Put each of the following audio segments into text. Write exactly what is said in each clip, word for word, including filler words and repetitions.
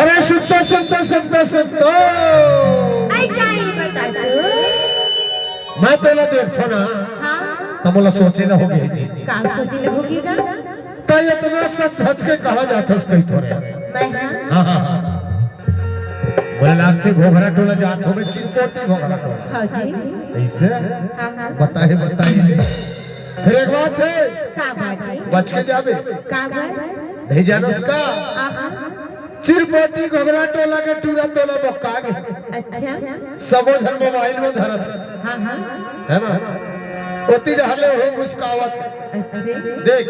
अरे सुन तो, सुन तो, सुन तो, सुन तो। आई काई बता तू? मैं तोला देखथों ना, हाँ। त मोला सोचे ल होगे जी। का सोचे ल होगे गा? त इतना सच धज के कहाँ जाथस कहिथों रे? मैं हाँ। हाँ, हाँ, हाँ। मोला लागथे घोघरा टोला जात होबे, चिरपोटी घोघरा टोला। हाँ जी। अइसे? हाँ, हाँ। बताए, बताए। फिर एक बात हे। का बात हे? बच के जाबे। का बात? नहीं जानस का? हाँ, हाँ। चिरपोटी घोघरा टोला के टूरा तोला बक्का गे। अच्छा। सबो झन मोबाइल में धरत हे। हाँ, हाँ। हे ना? ओती डहर ले हो मुस्कावत हे। अच्छा। देख,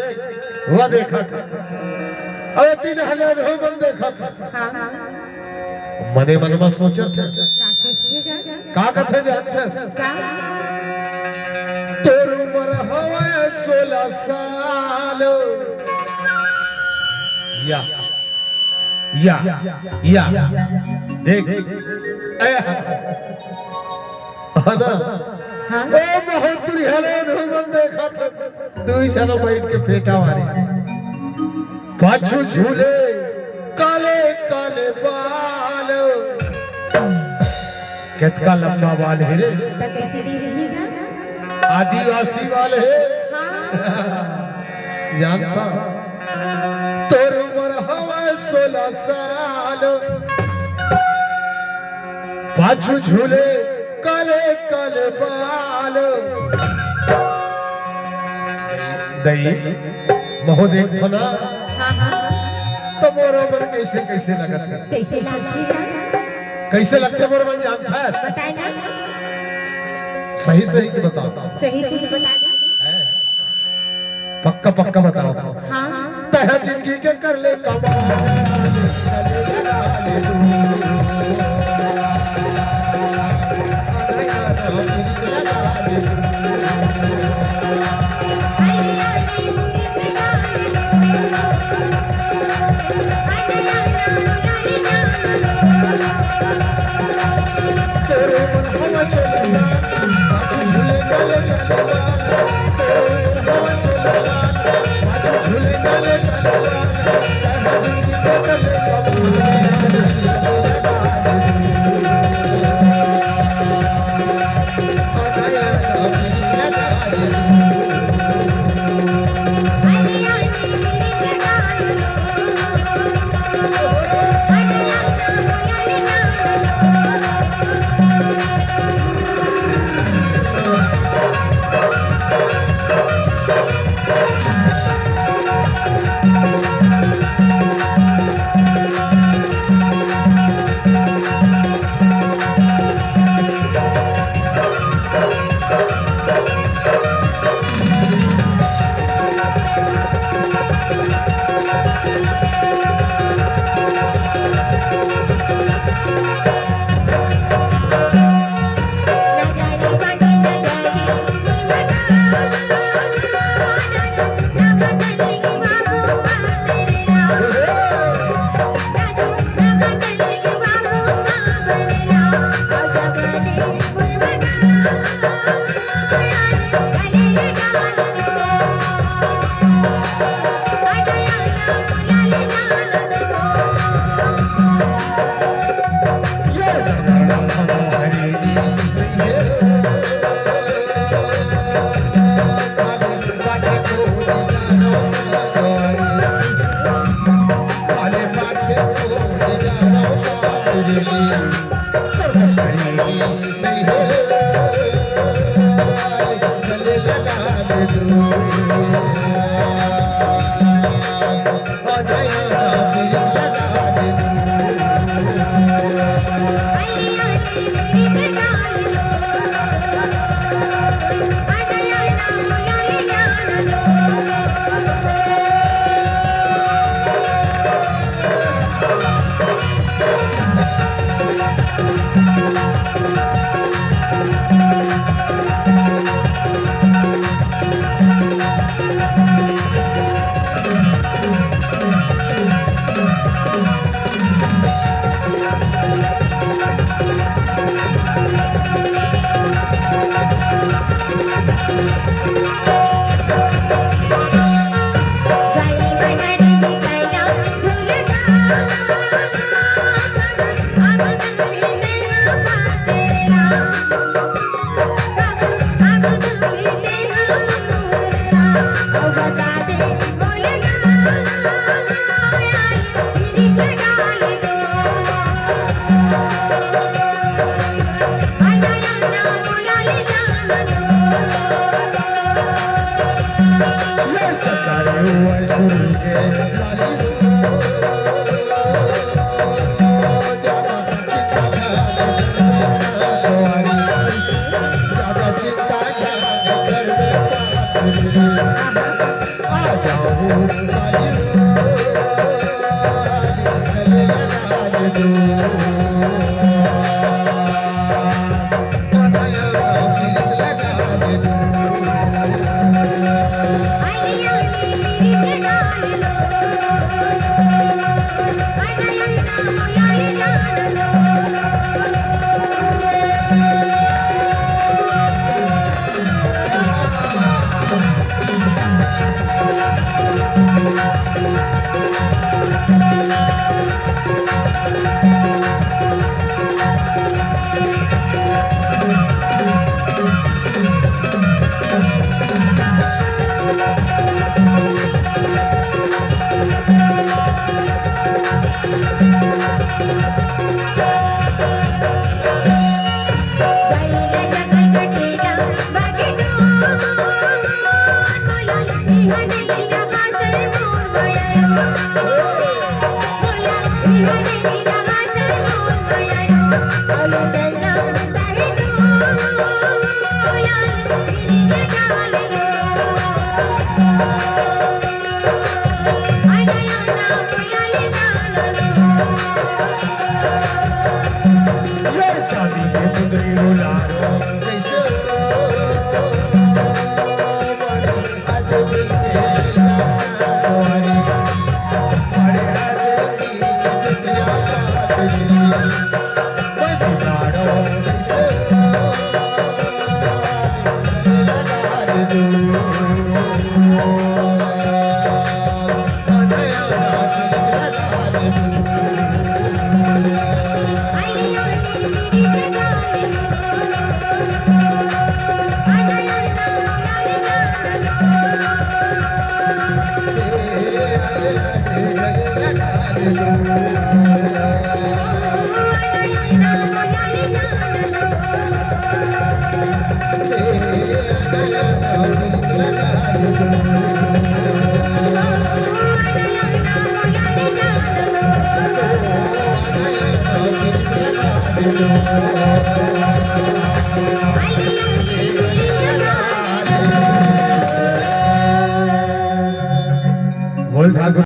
वो देखत हे। अउ ओती डहर ले हो मन देखत हे। हाँ, हाँ। मने मन में सोचत हे। का सोचथे गा? का कथे जानथस? का? तोर उमर हवय सोलह साल। या, या, या। देख, ए, हे ना? हाँ। ओ बहुत दुरिहा ले अनहू मन देखत हे। दुई झन बइठ के फेंटा मारे। पाछू झूले काले काले बाल। केतका लंबा बाल हे रे। त कइसे दी रही गा? आदिवासी बाल हे। हाँ। जानथों। तोर उमर हवय सोलह साल। पाछू झूले काले काले बाल। दई, महूँ देखथों ना। हाँ, हाँ। त मोरो मन कइसे कइसे लगत हे? कइसे लगथे गा? कइसे लगथे मोरो मन जानथस? बताए ना। सही सही के बताओ। सही सही बता दे। हैं? पक्का पक्का बताओ। हाँ। तैं जिंदगी के कर ले कमाल। बोल ठाकुर।